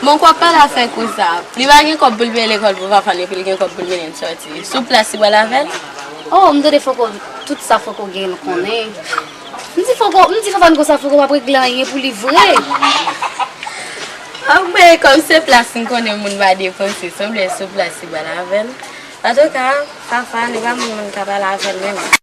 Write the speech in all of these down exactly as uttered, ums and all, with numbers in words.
Bon, kòb pa l a fè kou sa. Li pa gen kòb pou l peye lekòl pou Fafane, epi l gen kòb pou l mennen l sòti. Sou plas li pral avè l? Oh, m tande Franco, tout sa Franco gen l konnen. M di Franco, m di Fafane konsa, Franco p ap regle anyen pou li vre. Anben, kòm se plas m konnen moun pa depanse, sanble sou plas li pral avè l. Antouka, Fafane pa moun moun ka pale avè l menm.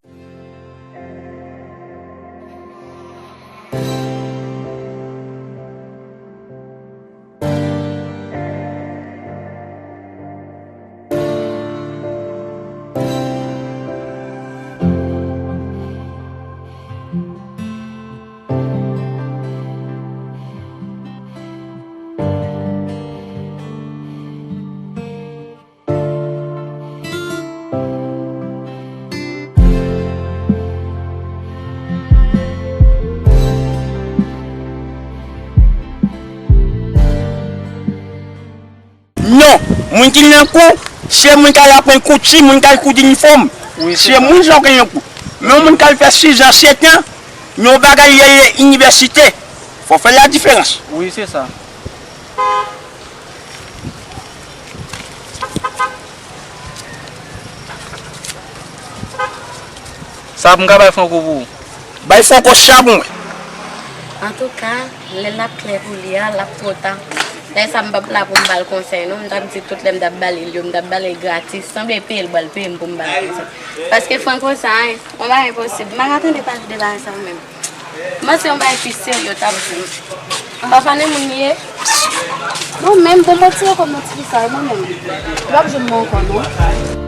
Non, moun ki nan kou, se moun k al aprann kouti, moun k al koud inifòm. Wi, se sa. Se moun sa w gen yon kou. Men yon moun k al fè sizan, setan, yon bagay lè l ye inivèsite. Fò w fè ladiferans. Wi, se sa. Sa pou m ka bay Franco pou ou? Bay Franco sa pou mwen. Antouka, lè l ap klè pou li a, l ap twò ta. Lè sa a, m p ap la pou m ba l konsèy, non. M t ap di tout lè m t ap ba li l yo, m t ap ba li l gratis, sanble peye l pral peye m pou m ba l konsèy. Paske Franco sa a, yon bagay enposib. M pa ka tande pale de bagay sa a menm. M panse yon bagay pi serye w t ap di m. Fafane moun li ye? Non, menm bon, mwen tire kòm nan ti sa, mwen menm. Li p ap jwenn mwen ankò, non.